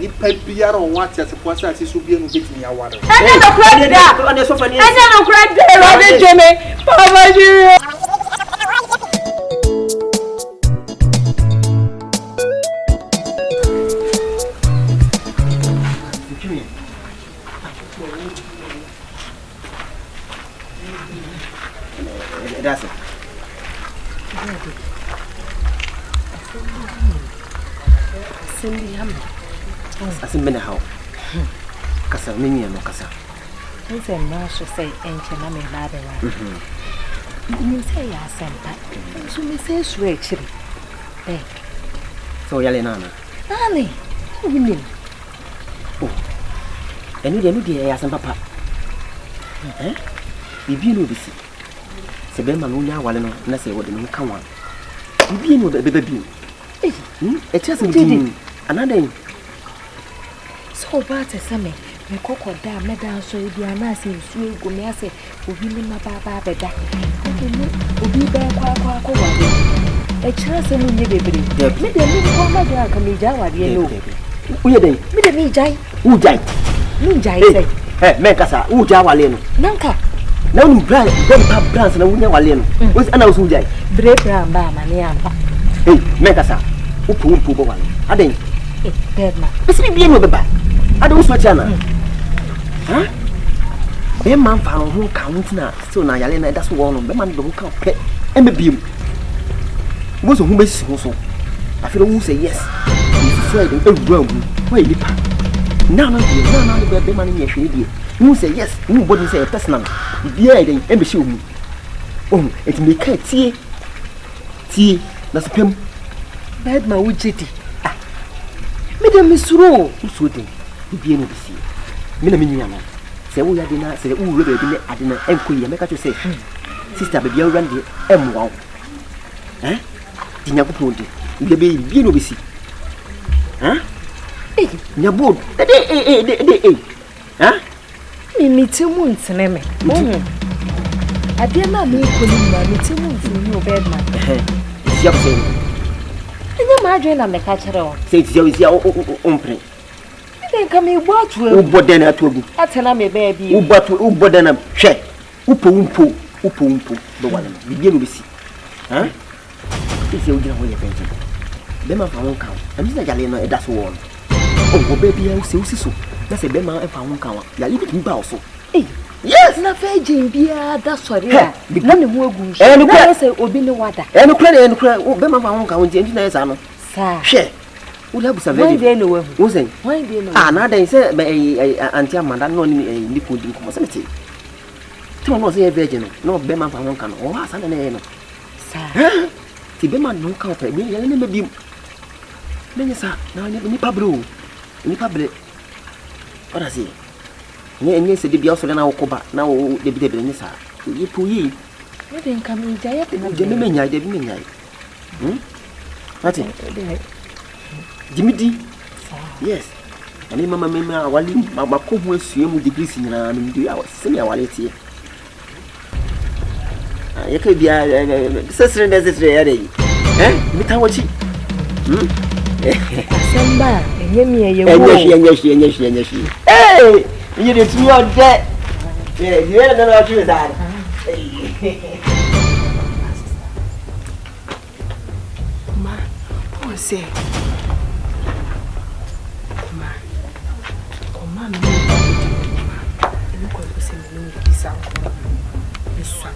Nipa biara a ɔwɔ ateasefo asase so biara na obetumi aware wo. Ɛnyɛ nokorɛ da! Ɛnyɛ nokorɛ da! Awurade gye me! Papa gye me! Ɛda ase. Asɛm bi ha me. Asɛm bɛ na ha wo. Kasa, me nua no kasa. N sɛ mmara so sɛ ɛnkyɛ na meba abɛware. Menim sɛ ɛyɛ asɛmpa. Nso mesɛ suro akyiri. Ɛ. Sɛ ɔyale no ana? Ane, wonim. Oh, ɛno deɛ, ɛno deɛ ɛyɛ asɛm papa. Eh? Biribi na obɛsi. Sɛ bɛrima no wonya awale no na sɛ wɔde ne ho ka wo a, biribi na ɛbɛba bio. Hmm? Ɛkyerɛ sɛ din anaa dɛn? Sɛ ɔbaa te sɛ me, mekɔ kɔda a mɛda asɔre bi anaasɛ nsuo agu me asɛ obi ne mmabaa ba abɛda. Ɛde ne obi bɛkɔ akɔ akɔ ware. Ɛkyerɛ sɛ mu nyɛ bebree. Me deɛ me nkɔ ama deɛ anka megyae awadeɛ no. Woyɛ dɛn? Me deɛ megyae. Wogyae? Mengyae sɛ. Ɛ mɛnkasa wogyae awadeɛ no. Nanka. Na wonim bra bɛ mpa bra nsa na wonya awadeɛ no. Mm. Wosi ɛna wosi wogyae. Bere bra mba amane amba. Ei mɛnkasa wopɛ wo mpo bɛwale. Adɛn? Bɛma. Bɛsi bibie na ɔbɛba. Adɛn wosu akyi ana? Mm. Ha? Bɛma mfa no ho ka ho nti na still na yare na ɛda so wɔ no. Bɛma no de ho ka pɛ ɛmɛ biem. Wobɛhu sɛ ho bɛsi ho so. Afei na wohu sɛ yes, nsusu ayɛ dɛn awura mu. Woayɛ nipa. Now no deɛ, now no deɛ bɛrima no nyɛ hwee deɛ. Wohu sɛ yes, wohu bɔde sɛ ɛyɛ personal. Biribiara ayɛ dɛn ɛmbɛhyɛ wo mu. Wohu, nti meka tie, tie, na so pam. Bɛrima wogye di. Ah, me deɛ mesuro o. Wosuro den, biribiara na ɛbɛsie. Me na me nua no. Sɛ woyɛ ade na sɛ wowura baabi ne ade no ɛnkɔ yie a, mɛka kyerɛ sɛ Sister baabi a wura no deɛ ɛmmoa wo. Eh? Di Nyankopɔn di. Wia bɛyɛ biribi na obɛsi. Eh? Nya bold. Ɛde ee ɛde ɛde ee. Eh? Me me ti mu ntene me. Wohu? Adeɛ no a merekɔ no nyinaa me ti mu ntene me o Birdman. Sia sɛ. Ɛnyɛ m'adwene na meka kyerɛ wo. Sɛ sia sia o mpene. Ɛdɛ nka mebɔ ato agu. Wobɔ dɛn na ato agu? Atena me baabi. Wobɔ ato wobɔ dɛn na hwɛ. Wopɛ wo mpo wopɛ wo mpo bɛwale no biribi na obɛsi. Ha? Sisi wogyina hɔ yɛ virgin. Bɛma mfa ho nka wo. Ɛno sɛ yale no ɛda so wɔ no. Oh, wɔ baabi a wosɛ wosi so na sɛ bɛma mfa ho nka wo a, yale bi tumi ba wo so. Ei, Yes! Na virgin biara da sɔre a na ne ho agu nsu. Ɛyɛ Na ayɛ sɛ obi ne wada. Ɛyɛ nokorɛ na ɛyɛ nokorɛ. Bɛma mfa ho nka wo nti ɛnti na ɛyɛ saa no. Saa. Hwɛ. Wode abusa virgin. Hwan deɛ na wahu? Wo sɛn? Hwan deɛ na wahu? Ah, na adɛn sɛ bɛ ɛyi ɛyi ante amanda na ɔne ɛyi ne kun di nkɔmɔ sɛ mete. Tí wɔn ɔsɛ yɛ virgin no na ɔbɛma nfa ho nka no ɔwɔ asa na na ɛyɛ no. Saa. Ti bɛma no nka ɔpɛ bi yɛn ne mɛ bi mu. Ne nyɛ saa na nipa bere o nipa bere. Ɔda se nyɛ nyɛ sɛ debi asɔre na wokɔ ba na wo debi debi nyɛ saa. Yɛ po yie. Wode nka mi gya yɛ tena. Gya mi mɛ nyae debi mɛ nyae. Hmm? Ate? Gye di. Yes. Ɛne mama me ma awale makɔ ho asua mu degrees nyinaa me de sɛnea awale teɛ. Ah, yɛka biara sɛ sere dɛ sɛ sere yɛ dɛ yi. Eh, meta wɔkyi. Hmm? Asɛm ba a, ɛnyɛ mi ɛyɛ wo. Ɛnyɛ hwee, ɛnyɛ hwee, ɛnyɛ hwee, ɛnyɛ hwee. Ee, ɛnyɛ deɛ tumi ɔdɛ. Ɛɛ, deɛ ɛna na ɔtwe saa no. Kuma, wohu sɛ Kuma, nkɔmmɔ a me ne wo ba bɛdi no Kuma, ɛno kwan mpo sɛ me ne wo di saa nkɔmmɔ no. Mesua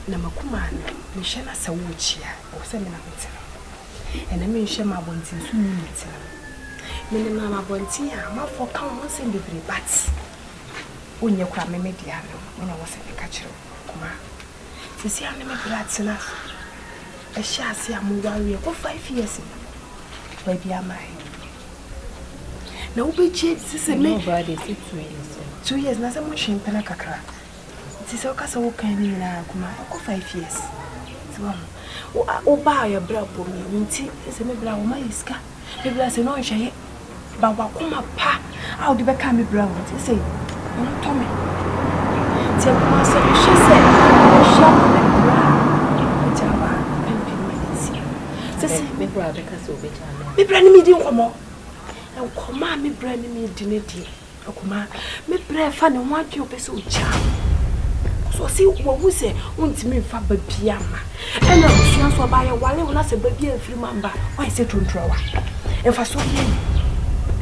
na m'akoma no, mehwɛ na sɛ worekyea a, ɛwɔ sɛ me na metena mu. Ɛnnɛ menhwɛ m'abɔnten so nni metena mu. Menenam abɔnten a, amanfoɔ ka wo ho nsɛm bebree but wonyɛ koraa me me dea no, me na ɛwɔ sɛ meka kyerɛ wo Kuma. Sisi a ne me bra tena ɛhyɛ ase a mo wareɛ kɔ 5 years ni baabi ama ɛ na wobɛgye sisi me 2 years na sɛ mo twe mpena kakra nti sɛ woka sɛ wokan ne nyinaa kuma ɛkɔ 5 years sɛ wahu wobaa yɛ bra bɔ mi wo nti sɛ me bra wɔma yɛ sika Me bra sɛ na ɔnhwɛ yɛ ba wakoma pa a wode bɛka me bra ho nti sɛ ho tɔ me nti ɛkoma sɛ mehwɛ sɛ mehwɛ ama me bra bɛgya wa pɛmpɛn ma ne nsi sɛ sɛ me bra bɛka sɛ ɔbɛgya me me bra ne medi nkɔmmɔ. Nkɔmmɔ a me bra ne me di ne deɛ, Akumaa, me bra ɛfa ne ho adwene ɔpɛ sɛ ɔgyaa me. Kɔsɛ ɔse wahu sɛ wontumi mfa ba bia mma. Ɛna abusua nso ɔbaa yɛware wo na sɛ ba bia mfiri mu amba a, woayɛ sɛ tonturawa. Mfasoɔ bia nni.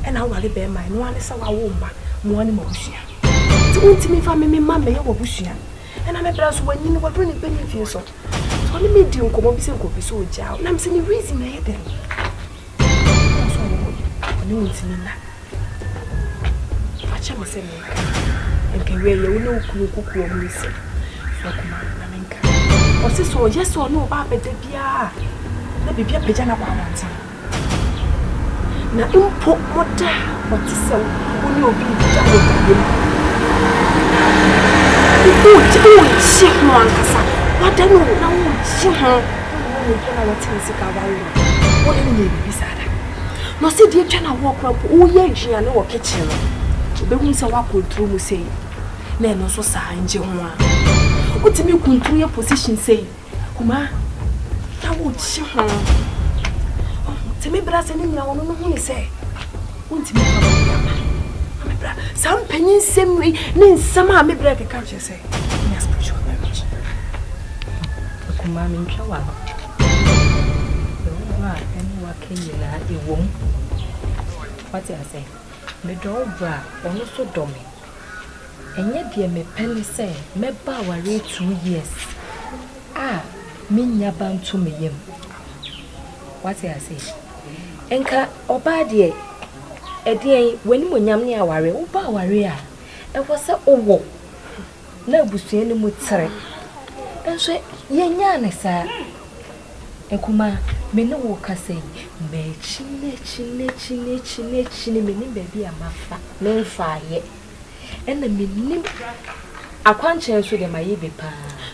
Ɛna woware bɛrima ɛno ara ne sɛ wawo mma mo ara ne mo abusua. Nti wontumi mfa me me mma mmɛyɛ w'abusua. Ɛna me bra nso wanyini waduru ne mpanin mfie so. Nti ɔne me di nkɔmmɔ bi sɛ nka ɔpɛ sɛ ɔgyaa wo. Na mesɛ ne reason ɛyɛ dɛn? Ɔno nso ɔwɔ hɔ yi, ɔne wo ntumi nna. Fakyɛ me sɛ menka. Nka wei yɛ wo ne wo kunu kokoa mu nsɛm. So akuma na menka. Ɔse sɛ ɔyɛ sɛ ɔne ɔba abɛda biara na biribi apagya no akɔ abɔnten. Na mpo moda a ɔte sɛ wo ne obi da wɔ daeɛ mu. Wogye ho ankasa. Wada no na wogye ho. Wo mpo na wɔte ne sika aware no. Wo ne no nyɛ biribi saa da. Na ɔse deɛ atwa no awoɔ koraa mpo woyɛ aduane wɔ kitchen no ɔbɛhunu sɛ woakontro mu sei na ɛno nso saa ngye ho a wotumi kunturu yɛ position sei akumaa na wokye ho nti me bra sɛ ne nyina ɔno no hu ne sɛ wontumi mfa baabi ama na me bra saa mpanyin nsɛm yi ne nsɛm a me bra keka kyerɛ sɛ nya spiritual marriage. Akumaa mentwa w'ano. Deɛ wo bra ne wo aka nyinaa ɛwom. Wate ase? Medɔ wo bra, ɔno nso dɔ me. Ɛnyɛ deɛ mepɛ ne sɛ mɛba awareɛ 2 years a mennya ba nto me yam. Wate ase? Nka ɔbaa deɛ, ɛdeɛn, w'animuonyam ne awareɛ. Woba awareɛ a, ɛwɔ sɛ wowɔ na abusua no mu tere. Nso yɛnyaa no saa. Nkumaa, me ne wo rekasa yi, makyini akyini akyini akyini akyini, mennim baabi a mafa, memfaeɛ. Ɛna mennim akwankyerɛ nso deɛ mayɛ bi paa.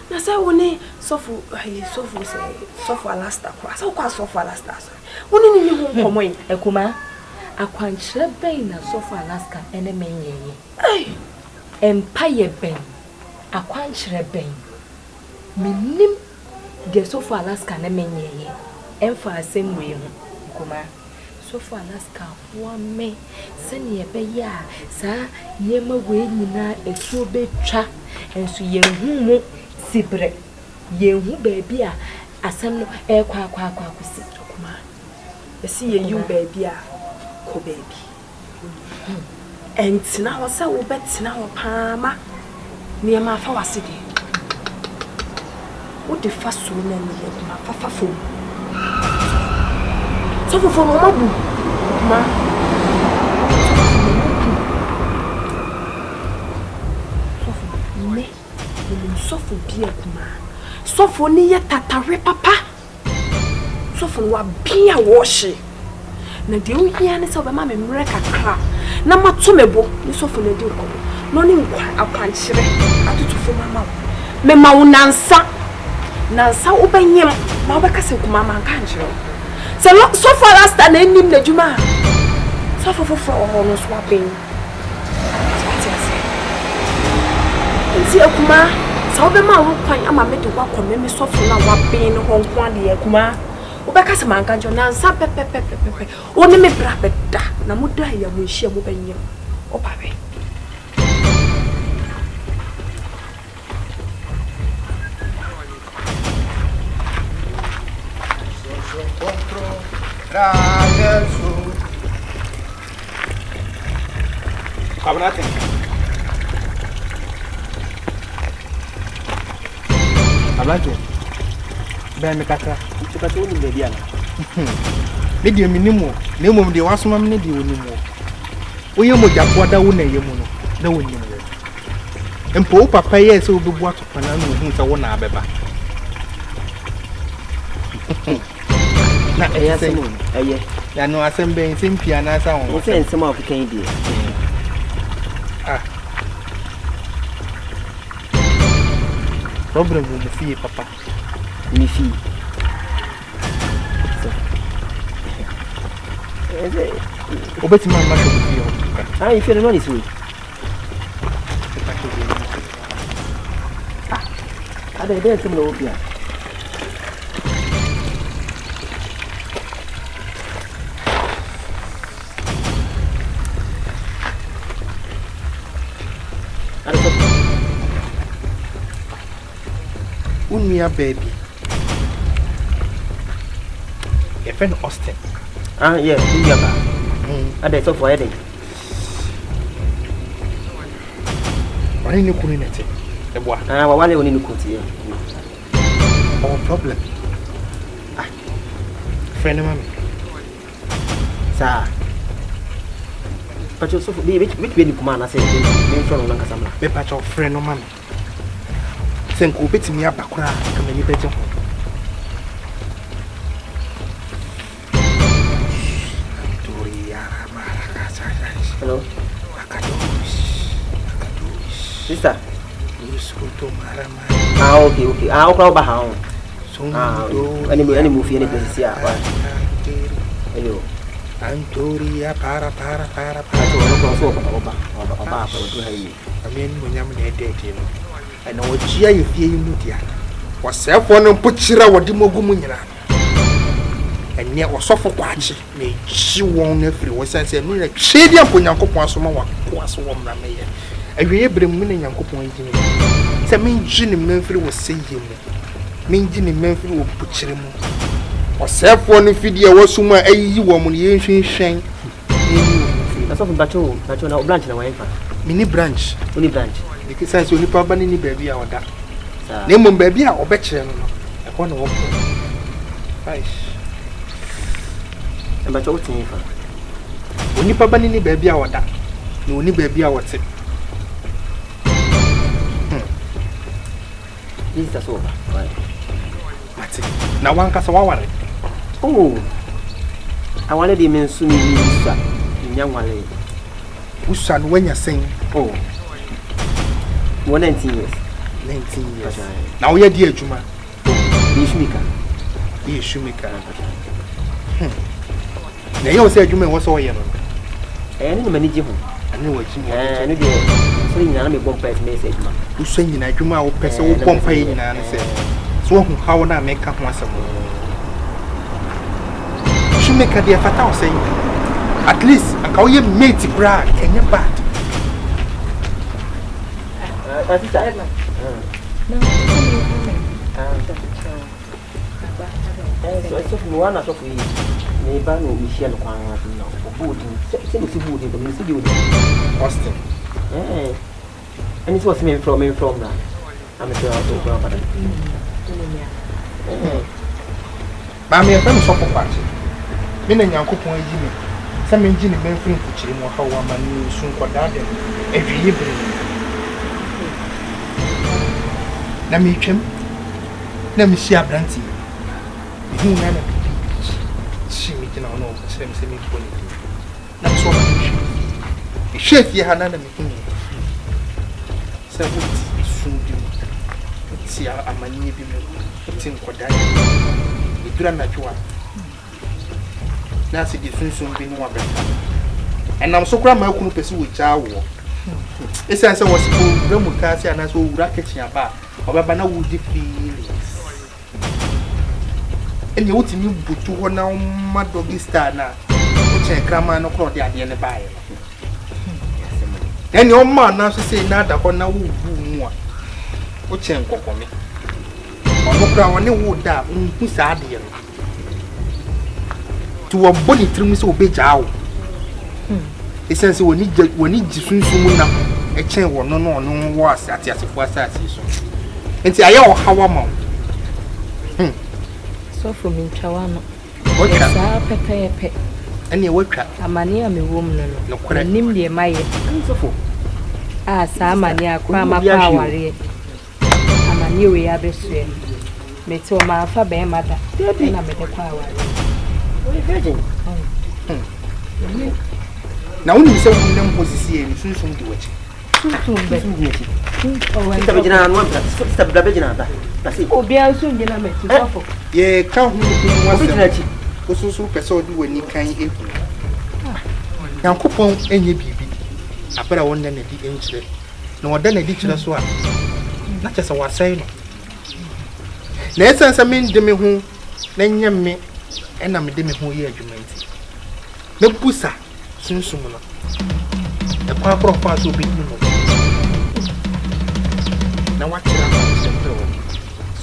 Na sɛ wo ne sɔfo ayi sɔfo sɛ sɔfo Alasta kɔ asɛ wokɔ asɔfo Alasta asɔre wo ne ne ni ho nkɔmmɔ yi. Akumaa, akwankyerɛ bɛn na sɔfo Alaska ne me nyɛeɛ? Mpaeɛ bɛn? Akwankyerɛ bɛn? Mennim deɛ Sɔfo Alaska ne me nyɛeɛ ɛmfa asɛm wei ho. Nkumaa, Sɔfo Alaska aboa me sɛdeɛ ɛbɛyɛ a saa nneɛma wei nyinaa asuo bɛtwa, nso yɛnhu mu siberɛ, yɛnhu baabi a asɛm no ɛrekɔ akɔ akɔ akɔsi. Nkumaa, yɛse yɛyi wo baabi a, kɔ baabi. Ɛntena hɔ sɛ wobɛtena hɔ paa ma nneɛma afa w'ase deɛ. Wode fa soro na ani yɛ kuma fa fa fam. Sɔfofoɔ no wɔabu kuma. Sɔfofoɔ no wɔabu. Sɔfo me menim sɔfo bi a kuma. Sɔfo no yɛ tatawe papa. Sɔfo no waben a wɔrehye. Na deɛ wohia ne sɛ wobɛma me mmerɛ kakra na mato me bo ne sɔfo no adi nkɔmmɔ na ɔne nkwa akwankyerɛ atoto fam ama wo. Mema wo nansa. Nansa wobɛnyem na wobɛka sɛ nkumaa manka ankyerɛ wo. Sɛ sɔfo Alasta na ɛnnim n'adwuma a, sɔfo foforɔ wɔ hɔ no nso waben. So wate aseɛ? Nti akumaa, sɛ wobɛma wo kwan ama me de woakɔ me me sɔfo no a waben no hɔ nko adeɛ akumaa, wobɛka sɛ manka nkyerɛ wo nansa pɛpɛpɛpɛpɛ wo ne me bra bɛda na moda yɛ mo nhyia mobɛnyem. Wopa bɛ. Kwabena Tenka. Aberante, bɛn me kakra. Nti pɛ sɛ wonim baabi ana? Me deɛ menim wo, na mmom deɛ wasoma me ne deɛ onim wo. Woyɛ mogyafoɔ da wo na ɛyɛ mu no, na wonim wo. Mpo wo papa yɛɛ sɛ wobɛbu ato kwan ano ohuu sɛ wo na abɛba. Na ɛyɛ asɛm o, ɛyɛ. Yano asɛm bɛn nsɛm pii anaasɛ ahoma. Wo sɛ nsɛm a wokeka yi deɛ. Ah. Problem wɔ mo fie papa. Me fie. Wobɛtumi amma hwɛ mo fie hɔ. Ah, efie no no ne si wei. Ada ɛdɛn nsɛm na wɔ fie a? nua baa bi. Yɛfrɛ no Austin. Ah, yeah, me nua baa. Adɛn sɔfo ayɛ dɛn? Ɔne ne kunu na ɛte. Ɛboa. Ah, wawale ɔne ne kunu te yɛ. Ɔwɔ problem. Ah, frɛ no ma me. Saa. Pacho sɔfo, bi betumi adi nkɔmɔ anaasɛ memfrɛ no nankasa mmra. Mepacho frɛ no ma me. Sɛ nka obetumi aba koraa nka m'ani bɛgye ho. Hello. Sister. Ah, okay, okay. Ah, okra oba ha. Ah, any any movie any place here. Hello. Antoria para para para para. Oba oba oba oba oba ha. Nyame animuonyam na ɛda adi no, ɛna wɔgye ayɛ fie yi mu dea. Ɔsɛefoɔ no mpokyerɛ a wɔde mo agu mu nyinaa no, ɛneɛ ɔsɔfo Kwakye na ɛgye wɔn afiri hɔ, ɛsiane sɛ ɛno na twedeɛ mpo Nyankopɔn asoma w'akoa so wɔ mmara mɛyɛ. Awieɛ berɛ mu me na Nyankopɔn ayi me sɛ mengye ne mma mfiri wɔ sɛeɛ mu, mengye ne mma mfiri wɔ mpokyerɛ mu. Ɔsɛefoɔ no fidie a ɛwɔ sum a ayiyi wɔn no, yɛnhwinhwɛn. Asɔfo mpakyɛ o, mpakyɛ na o branch na wɔn fa. Mini branch. Oni branch. Ɛsiane sɛ onipa ba no ni baabi a ɔda. Na mmom baabi a ɔbɛkyerɛ no no, ɛhɔ na ɔkɔ. Aish. Mpakyɛ wo tee fa. Onipa ba no ni baabi a ɔda, na ɔni baabi a ɔte. Hmm. Jesus so ɔba. Mate. Na wankasa waware? Oh. Aware deɛ me nso me me sua. Menya nware. Wosua no wanya sɛn? Oh. Wɔ 19 years. 19 years. Na woyɛ di adwuma? Oh, meyɛ shoemaker. Woyɛ shoemaker. Hmm. Na ɛyɛ wo sɛ adwuma a ɛwɔ sɛ ɔyɛ no no? Ɛɛ, ɛno na m'ani gye ho. Ɛno na w'akyi mu. Ɛɛ, ɛno deɛ, sɛ nyinaa na mebɔ mpaeɛ sɛ mɛyɛ sɛ adwuma. Wosua nyinaa adwuma a wopɛ sɛ wobɔ mpaeɛ nyinaa ne sɛ, sɛ woahu haw no a meka ho asɛm no. Shoemaker deɛ ɛfata wo sɛn? At least anka woyɛ mate koraa a, ɛnyɛ bad. Sister. Sɔfo mi wa na sɔfo yi me ba na mehyia no kwan ase na ɔbɔ odin sɛ sɛ mesi bu odin mesi di odin Austin ɛɛ ɛne sɛ ɔsɛ memfrɛ memfrɛ mmra na mefrɛ ɔsɛ ɔkura ɔba ɛɛ Maame yɛfrɛ me sɔfo Kwakye me na Nyankopɔn ayi me sɛ mengye ne mma mfiri mfokyire mu ɔhaw amanneɛ nsu nkɔdaa dɛm awieɛ berɛ mu na meretwam na mihyia aberante yi. Mihuu no a na biribi kye me gyina hɔ na ɔkyerɛ me sɛ memmɔ ne din. Na me nso ɔma menhwɛ fie. Mehwɛɛ fie ha na na mehuu sɛ wote esum bi mu, wote amanneɛ bi mu, wote nkɔdaa bi mu. Ɛduru anadwo a, na asɛ deɛ sunsum bi ne wo abɛka. Ɛnam so koraa ma akunu pɛ sɛ wɔgyaa woɔ. Ɛsiane sɛ wɔse ɔwura mukaase anaasɛ ɔwura kitchen aba a, Ɔbɛba na wodi feelings. Ɛnneɛ wotumi butu hɔ na woma doggy style no a, wokyɛn kraman no korɔ ɔde adeɛ no baeɛ no. Ɛnneɛ ɔma anaa so sei na ada hɔ na wobu mu a, wokyɛn nkɔkɔme. Ɔno koraa ɔne wo da a, ɔnhu saa adeɛ no. Nti wɔbɔ ne tirim sɛ ɔbɛgyaa wo. Ɛsiane sɛ wɔni gye wɔni gye sunsum mu nna ho kyɛn wɔn no na ɔno wɔ ase ateasefoɔ asase so. Nti ayɛ ɔhaw ama wo. Hmm. Sɔfo mentwa w'ano. Watwa. Yɛ saa pɛpɛɛpɛ. Ɛneɛ watwa. Amane a mewɔ mu no no. Nokorɛ. Menim deɛ mayɛ. Sɔfo. A saa amane a koraa makɔ awareɛ. Amaneɛ wei abɛsoɛ me. Mete hɔ mamfa bɛɛma da ɛna mede kɔ awareɛ. Woyɛ virgin. Hmm. Na wonim sɛ wonam hɔ sisi yɛ no sunsum di w'akyi. Sunsum bɛ. Sunsum di n'akyi. Sista bɛgyina ano abira. Sista bra bɛgyina abra. Obiara nso ngyina m'akyi sɔfo. Yɛka ho ho asɛm. Obi akyi. Wososo pɛ sɛ ɔde w'ani kan ehu. Nyankopɔn nyɛ biribi abere a wɔnna n'adi nkyerɛ na ɔda no adi kyerɛ so a, na kyerɛ sɛ wasɛe no. Na ɛsiane sɛ mende me ho na ɛnyɛ me na mede me ho yɛ adwuma nti, mɛbusa sunsum no ɛkwan korɔ ɔfaa so ɔbɛdi mu na wakyerɛ akwankyerɛ korɔ wɔ.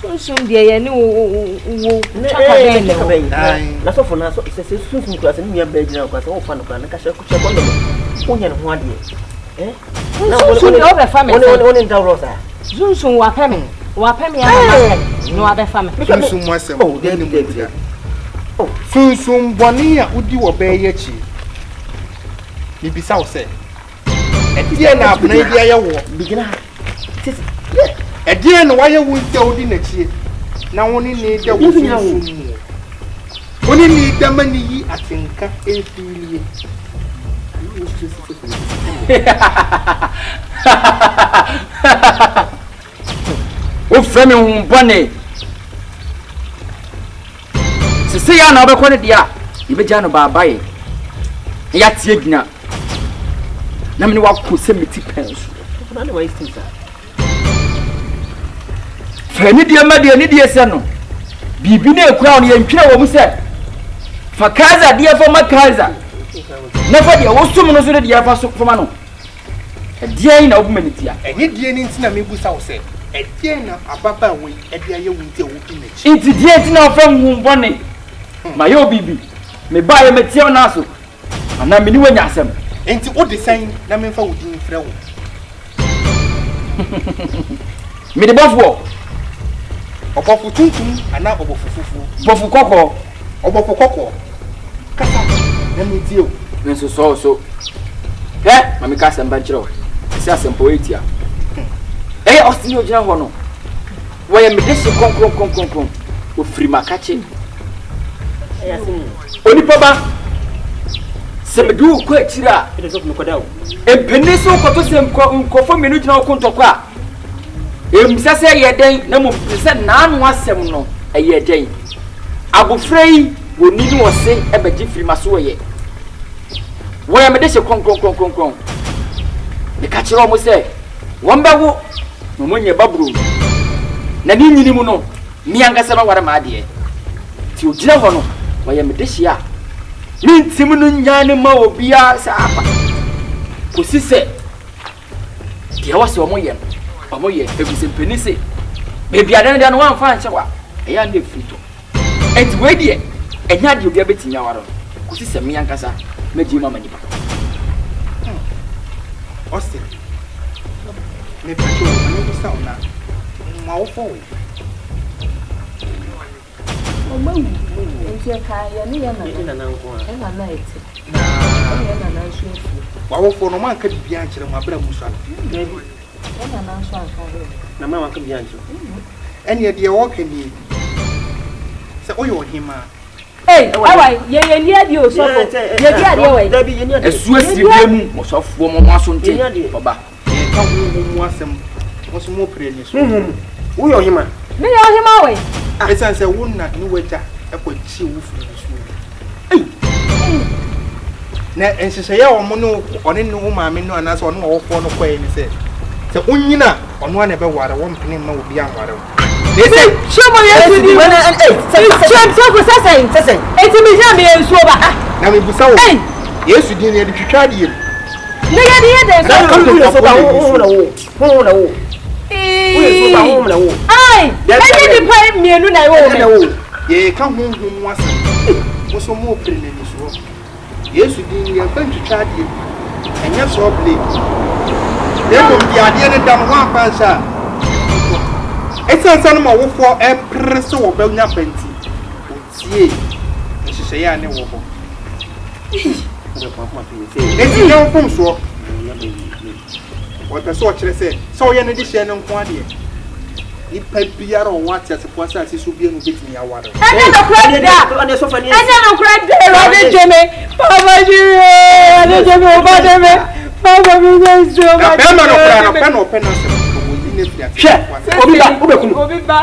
Sunsum deɛ yɛ ne wo wo twaka bɛn na ɛwɔ. Na sɔfo na sɛ sɛ sunsum kura sɛ ne nua bɛɛ gyina kura sɛ wɔfa no kura no kahyɛ kyɛ kɔndɔm wonyɛ ne ho adeɛ. Sunsum deɛ wobɛfa me sɛ. Wo ne nta worɔ saa. Sunsum wapɛ me wapɛ me ama mapɛ na wabɛfa me. Sunsum mu asɛm ne mu tia. Sunsum bɔne a wodi wɔ bɛɛ yɛ akyi. Mebisa wo sɛ ɛdeɛ na abena yi de ayɛ woɔ? Ɛdeɛn na wayɛ wo nti a wodi n'akyie na wo ne no reda wo sunsum mu? Wo ne no reda ma no yi atenka mfiilie. Wofrɛ me honhom bɔne. Sesei a na wobɛkɔ no deɛ a, yɛbɛgya no baabae na yɛate agyina na mene wako sɛ meti pɛn so. Fa anidie ma deɛ anidie sɛ no. Biribi na ɛkura wo no, yɛntwerɛ wɔ mu sɛ fa Kaesar deɛ fa ma Kaesar na fa deɛ wosom no so no deɛ fa so fa ma no. Ɛdeɛn na wobu m'ani tia? Anidie no nti na mebisa wo sɛ, ɛdeɛn na ababaawa yi de ayɛ wo nti a wodi n'akyi? Nti deɛn nti na wofrɛ me honhommɔne? Mayɛ wo biribi? Mebaeɛ meteɛ wo nan so, anaa me ne wo anya asɛm? Enti wode sɛn na memfa wo din mfrɛ wo? Mede bɔfoɔ. Ɔbɔfo tuntum anaa ɔbɔfo fufuo? Bɔfo kɔkɔɔ. Ɔbɔfo kɔkɔɔ, kasa na mentie wo. Me nso sɔ wo so. Hwɛ, ma menka asɛmpa nkyerɛ wo. Ɛsɛ asɛmpa wɔ tia. Ɛyɛ ɔse ne ogyina hɔ no. Wɔyɛ me dehye kronkronkronkron. Ofiri m'akakye. Onipa ba, sɛ mede wo kɔ akyiri a, mpanin sɛ wokɔto sɛ nkurɔfoɔ mmienu gyina wo ko ntɔkwa a, ɛmmisa sɛ ɛyɛ dɛn, na mmom bisa sɛ n'ano asɛm no ɛyɛ dɛn. Abofra yi, wɔni ne ɔse bɛgye firi m'asoɛeɛ. Wɔyɛ me dehye kronkronkronkron. Meka kyerɛ wɔn sɛ wɔbɛwo na wɔanya ba burom, na ne nyini mu no, me ankasa mɛware m'adeɛ. Nti ɔgyina hɔ no, wɔyɛ me dehye a mentim no nnyaa no mma obiara saa kwa, kɔsi sɛ Deɛ ɛwɔ sɛ wɔyɛ no, wɔyɛ, ɛfiri sɛ mpanin se, baabi a adeɛ no da no, woamfa anhyɛ hɔ a, ɛyɛ a na ɛfiri tɔ. Enti wei deɛ, ɛnyɛ adeɛ obiara bɛtumi aware no, kɔsi sɛ me ankasa mɛgye mu ama nnipa. Hmm. Austin, mepɛ kyɛ o, ma mebisa wo na, mo awofo wɔ he? Ɔmo awu nti ɛka yɛne yɛn nana yɛn nana ɛte ɛne yɛn nana nso afiri. W'awofoɔ no ɔmo anka biribiara ankyerɛ mo abere a mosua no? Dabi. Yɛn nana nso anka hwee. Na mama anka biribiara ankyerɛ wo? Ɛneɛ deɛ ɔɔka nie, sɛ woyɛ ɔhemaa. Ei, ɛwɔ yɛ yɛ ni adeɛ o sɔfo, yɛ di adeɛ wɔ yi. Ɛsu asiri bia mu, ɔsɔfoɔ mo mo aso nte, ɔba. Yɛreka honhom mu asɛm, mo nso mopere anisoɔ. Honhom mu, woyɛ ɔhema. Meyɛ ɔhema wɔ he? Esiane sɛ wo na ne w'agya kɔgyee wo firii nsuo mu. Ei! Na nhyehyɛeɛ a wɔn ne wo, ɔne ne wo maame no anaasɛ ɔne w'awofoɔ no kɔeɛ ne sɛ, sɛ wonyini a, ɔno ara na ɛbɛware wo, ɔmpene mma obiara nware wo. Na ɛsɛ. Hyɛ mo Yesu din mu. Hyɛ sɔfo sɛ sɛn? Sɛ sɛn? Enti megyina meyɛ nsuo ba. Na mebisa wo, Yesu din no yɛde twitwa adeɛ mu? Ne yɛ de yɛ dɛn sɛ. Woyɛ so ba honhom na wo honhom na wo. Woyɛ so ba honhom na wo. Ai ɛnyɛ nipa mmienu na ɛwɔ me. Yɛreka honhom mu asɛm, mo nso morepere n'anisoɔ. Yesu din no yɛmfa ntwitwa adeɛ mu, ɛnyɛ saw blade. Na mmom deɛ adeɛ no da no woamfa anhyɛ a, ɛfiri kɔ. Ɛsiane sɛ na mo awofoɔ repere sɛ wɔbɛnya ba nti, wɔtiee nhyehyɛeɛ a na ɛwɔ hɔ. Enti nyɛ wo mfomsoɔ. Ɔpɛ sɛ ɔkyerɛ sɛ, sɛ ɔyɛ ne dehyeɛ no nko ara deɛ, nipa biara a ɔwɔ ateasefoɔ asase so biara na ɔbɛtumi aware no. Ɛnyɛ nokorɛ da! Ɛnyɛ nokorɛ da! Awurade gye me! Papa gye me oo! Awurade gye me! Wo ba de me! Papa me nyɛ nsuo Na bɛrima no koraa no, pɛ na ɔpɛ n'asɛm, na wɔyi no afiri ateasefoɔ asase so. Hwɛ! Obi ba, wobɛku no. Obi ba,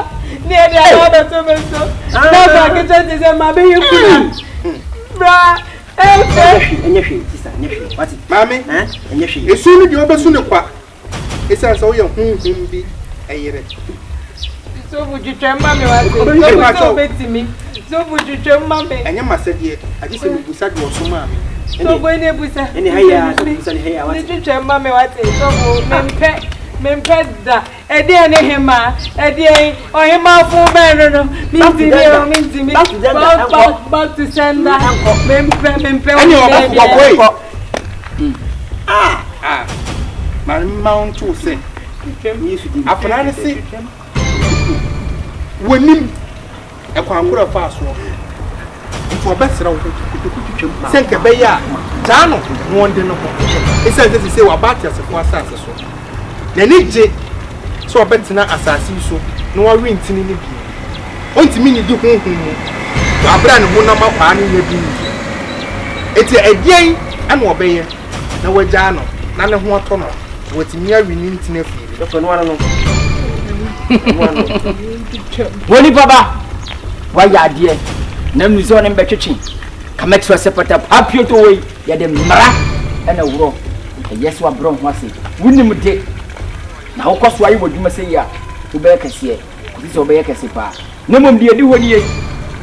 ne yɛde aba abɛto me so. Na afa ketewa te sɛ mabɛyɛ kuna. Bra, ɛfɛ. Ɛnyɛ hwee, sista, ɛnyɛ hwee. Wate? Maame, Ɛnyɛ hwee. esu no deɛ wobɛsu no kwa, ɛsiane sɛ woyɛ honhom bi yere. Sɔfo twitwam ma me wate. Sɔfo sɛ wobɛtumi. Sɔfo twitwam ma me. Ɛnyɛ m'asɛdeɛ, agye sɛ mebusa deɛ ɔsomaa me. Sɔfo ɛne busa. Ɛne ha yi ara, sɔfo busa ne ha yi ara, wate. Ne twitwam ma me wate. Sɔfo mempɛ. Mempɛ da. Ɛdeɛn ne hemaa? Ɛdeɛn? Ɔhemaa fo bɛn no no? Mentimi o, mentimi. Back, back, back to sender. Mempɛ, mempɛ. Ɛne ɔbɔfo kɔkɔɔ yi. Ah! Ah! Ma mma wo nto sɛ. Afenaa no se wɔnim. Ɛkwan koro a ɛfaa soɔ nti ɔbɛsrɛ wo sɛ nka ɛbɛyɛ a gyaa no na ɔnde ne ho ɛsiane sɛ sesei waba ateasefoɔ asase so. N'ani gye sɛ ɔbɛtena asase yi so na wawe ntini no bio. Ɔntumi nnidi honhom mu wɔ aberɛ a ne honam akwaa no nyɛ den yie. Enti ɛdeɛn na ɔbɛyɛ na wagyaa no na ne ho atɔ no na watumi awe ne ntini afiri ne mu? Onipa ba, woayɛ adeɛ na menu sɛ ɔne me bɛtwetwe ka mɛkyerɛ sɛ pata papioto wei yɛde mmara ɛna worɔ ɛyɛ sɛ wabrɛ wo ho ase wonim de na wokɔ so ayɛ w'adwuma sɛ yi a wobɛyɛ kɛseɛ kɔsi sɛ wobɛyɛ kɛse paa Na mmom deɛ ɛdi hɔ nie,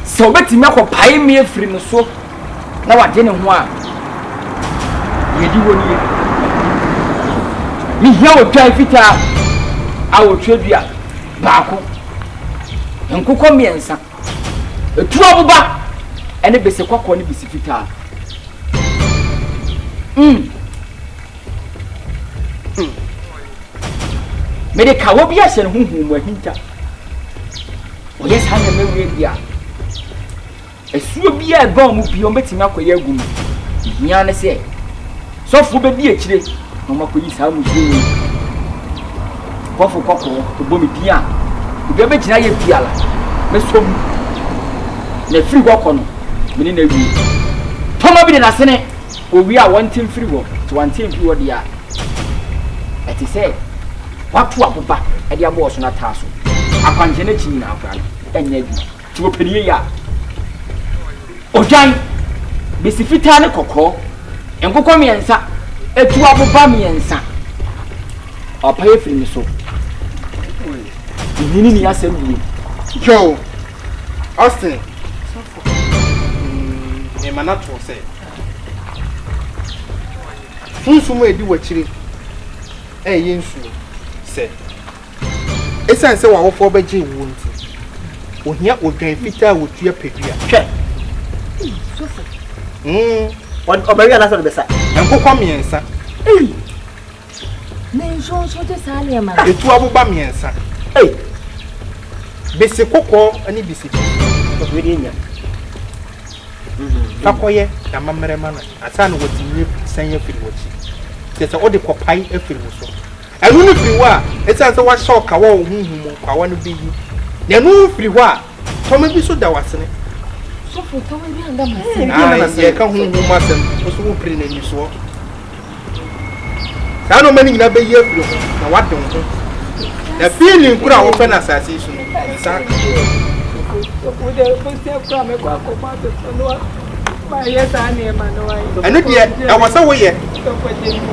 sɛ ɔbɛtumi akɔpae me afiri no so na wade ne ho a, deɛ ɛdi hɔ nie, mehia odwan fitaa a ɔtwa dua baako, nkokɔ mmiɛnsa, etu aboba, ɛne bese kɔkɔɔ ne bese fitaa. Mm. Mm. Mede kawa bi ahyɛ ne honhom mu ahinta. Wɔyɛ saa nneɛma wie bi a, asuo bi a ɛbɛn wɔn bi wɔbɛtumi akɔyɛ agu mu. Hia ne sɛ sɔfoɔ bɛdi akyire na wɔakɔyi saa mmusuo wei. Bɔfo kɔkɔɔ ɔbɔ me din a, obi abɛgyina yɛ biara mɛsɔ mu. Na firi hɔ kɔ no, me ne no awie. Tɔma bi de n'asene owie a wɔnte mfiri hɔ. Sɛ wɔante mfiri hɔ deɛ a, ɛte sɛ Wɔato aboba de abɔ ɔsono ataaso. Akwankyerɛ no akyi nyinaa koraa no, ɛnyɛ adwuma. Nti wɔpɛ no yie a, odwan, besi fitaa ne kɔkɔɔ, nkokɔ mmiɛnsa, atu aboba mmiɛnsa. Ɔpae afiri me so. Menni ne ni asɛm bio. Joe Austin, mema no ato sɛ, sunsum a ɛdi w'akyire reyɛ nsuo sɛ, Esiane sɛ w'awofoɔ bɛgyee woɔ nti, ohia odwan fitaa a wɔtua padua. Hwɛ! Sɔfo. Mm. Ɔbɛwe anaasɛ ɔde bɛsa? Nkokɔ mmiɛnsa. Ei! Ne nsuo nso gye saa nneɛma no. Etu aboba mmiɛnsa. Ei! Bese kɔkɔɔ ne bese fufuo. Sɔfo wei deɛ nya. Fa kɔyɛ n'amammerɛ ma no ansa na watumi asian afiri w'akyi. Kyerɛ sɛ, wode kɔpae afiri wo so. Ɛno no firi hɔ a, ɛsiane sɛ woahyɛ ɔkawa wɔ honhom mu nkwawa no bɛyi. Na ɛno firi hɔ a, tɔma bi nso da w'asene. Sɔfo, tɔma bi anda m'asene. Ae, yɛreka honhom mu asɛm, wo nso wopere no anisoɔ. Saa nneɛma no nyinaa bɛyi afiri ho na woade wo ho. Na feeling koro a wopɛ no asase yi so no, wo nsa aka. Ɛno deɛ, ɛwɔ sɛ woyɛ.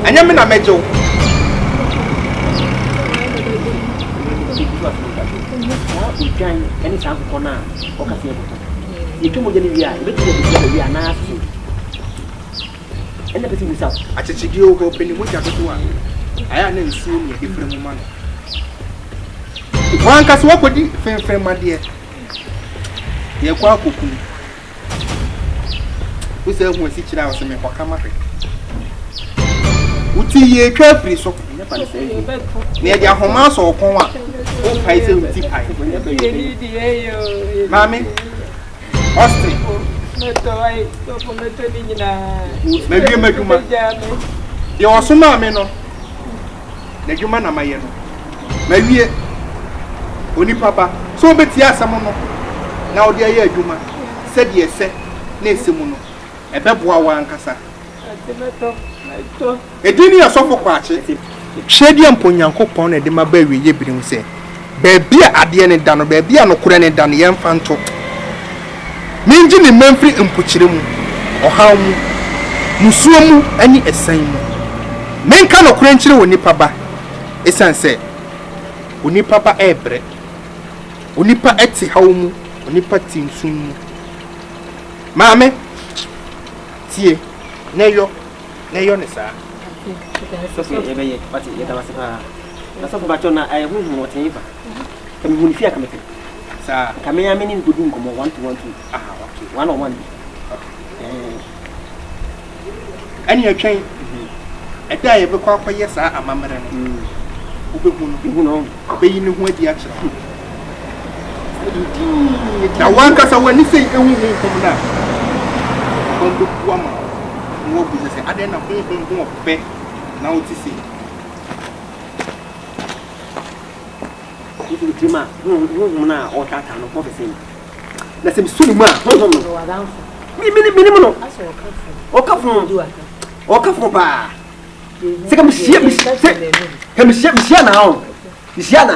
Ɛnyɛ me na mɛgye wo. Saa odwan ne saa nkokɔ no a wɔka sɛ yɛbɛtɔ. Yɛtwa mogya no wie a, yɛbɛtumi de abɛdi awie anaa so. Ɛna pɛ sɛ misa wo. Akyekyedeɛ wɔ hɔ, ɔpɛ ne mogya dodoɔ a, ayɛ a na nsuo na yɛde fra mu ma no. W'ankasa woakɔdi fenfenmadeɛ, yɛrekɔ akɔkum. Wo sɛ ahu asikyire a, ɔsɛ mekɔka mahwɛ. Wo ti yɛretwa afiri so, na yɛde ahoma asɔ wo kɔn a, wopae sɛ wo ti pae. Maame. Austin. Mawie m'adwuma. Deɛ ɔsomaa me no, n'adwuma na mayɛ no. Mawie. Onipa ba, sɛ wobɛtie asɛm no na wode ayɛ adwuma sɛdeɛ ɛsɛ na ɛsɛ mu no, ɛbɛboa wo ankasa. Edin no yɛ Sɔfo Kwakye. Twedeɛ mpo Nyankopɔn na ɛde ma ba awieɛ bere mu sɛ, baabi a adeɛ no da no, baabi a nokorɛ no da no, yɛmfa nto. Mengye ne mma mfiri mpokyerɛ mu, ɔhaw mu, musuo mu ne asiane mu. Menka nokorɛ nkyerɛ onipa ba, ɛsiane sɛ onipa ba rebrɛ. Onipa te haw mu, onipa te nsu mu. Maame, tie na yɔ, na yɔ no saa. Sɔfo yɛbɛyɛ, wate, yɛda wo ase paa. Na sɔfo bakyɛ na ɛyɛ honhom no ɔte hefa? Ka mehu ne fie a ka mete. Saa. Ka me ara me ne no kɔdi nkɔmmɔ one to one to. Ah, okay. One on one bi. Okay. Eh. Ɛne ɛtwɛn ɛda a yɛbɛkɔ akɔyɛ saa amammerɛ no. Wobɛhu no. Mehu no. Ɔbɛyi ne ho adi akyerɛ wo. Na w'ankasa w'ani sɛ ehu honhom no a, ɔbɛn bɛbu ama wo. Na woabu sɛ adɛn na honhom ho ɔfɛ na wote sei. Nso tirim a honhom no a ɔretaataa no ho fɛsɛ na sɛ mesu ne mu a honhom no menim no ɔka fo ɔka fo paa sɛ ka mehyia sɛ ka mehyia mehyia na ho mehyia na.